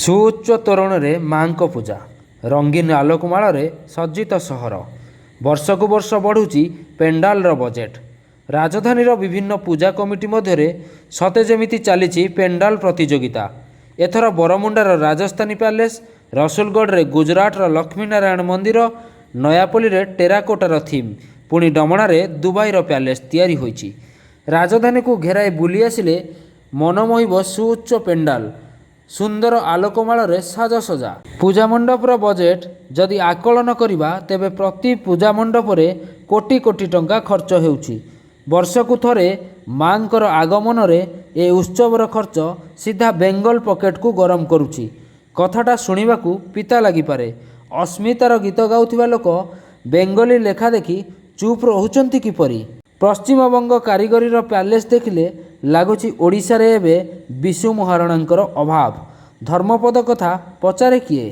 ସୁଉଚ୍ଚ ତୋରଣରେ ମା'ଙ୍କ ପୂଜା, ରଙ୍ଗୀନ ଆଲୋକମାଳରେ ସଜ୍ଜିତ ସହର। ବର୍ଷକୁ ବର୍ଷ ବଢ଼ୁଛି ପେଣ୍ଡାଲର ବଜେଟ୍। ରାଜଧାନୀର ବିଭିନ୍ନ ପୂଜା କମିଟି ମଧ୍ୟରେ ସତେ ଯେମିତି ଚାଲିଛି ପେଣ୍ଡାଲ ପ୍ରତିଯୋଗିତା। ଏଥର ବରମୁଣ୍ଡାର ରାଜସ୍ଥାନୀ ପ୍ୟାଲେସ୍, ରସୁଲଗଡ଼ରେ ଗୁଜରାଟର ଲକ୍ଷ୍ମୀନାରାୟଣ ମନ୍ଦିର, ନୟାପଲ୍ଲୀରେ ଟେରାକୋଟାର ଥିମ୍, ପୁଣି ଡମଣାରେ ଦୁବାଇର ପ୍ୟାଲେସ୍ ତିଆରି ହୋଇଛି। ରାଜଧାନୀକୁ ଘେରାଏ ବୁଲି ଆସିଲେ ମନ ମୋହିବ ସୁଉଚ୍ଚ ପେଣ୍ଡାଲ, ସୁନ୍ଦର ଆଲୋକମାଳରେ ସାଜସଜ୍ଜା। ପୂଜା ମଣ୍ଡପର ବଜେଟ୍ ଯଦି ଆକଳନ କରିବା ତେବେ ପ୍ରତି ପୂଜା ମଣ୍ଡପରେ କୋଟି କୋଟି ଟଙ୍କା ଖର୍ଚ୍ଚ ହେଉଛି। ବର୍ଷକୁ ଥରେ ମା'ଙ୍କର ଆଗମନରେ ଏ ଉତ୍ସବର ଖର୍ଚ୍ଚ ସିଧା ବେଙ୍ଗଲ ପକେଟକୁ ଗରମ କରୁଛି। କଥାଟା ଶୁଣିବାକୁ ପିତା ଲାଗିପାରେ। ଅସ୍ମିତାର ଗୀତ ଗାଉଥିବା ଲୋକ ବେଙ୍ଗଲୀ ଲେଖା ଦେଖି ଚୁପ୍ ରହୁଛନ୍ତି କିପରି? ପଶ୍ଚିମବଙ୍ଗ କାରିଗରୀର ପ୍ୟାଲେସ୍ ଦେଖିଲେ ଲାଗୁଛି ଓଡ଼ିଶାରେ ଏବେ ବିଶୁ ମହାରଣାଙ୍କର ଅଭାବ। ଧର୍ମପଦ କଥା ପଚାରେ କିଏ?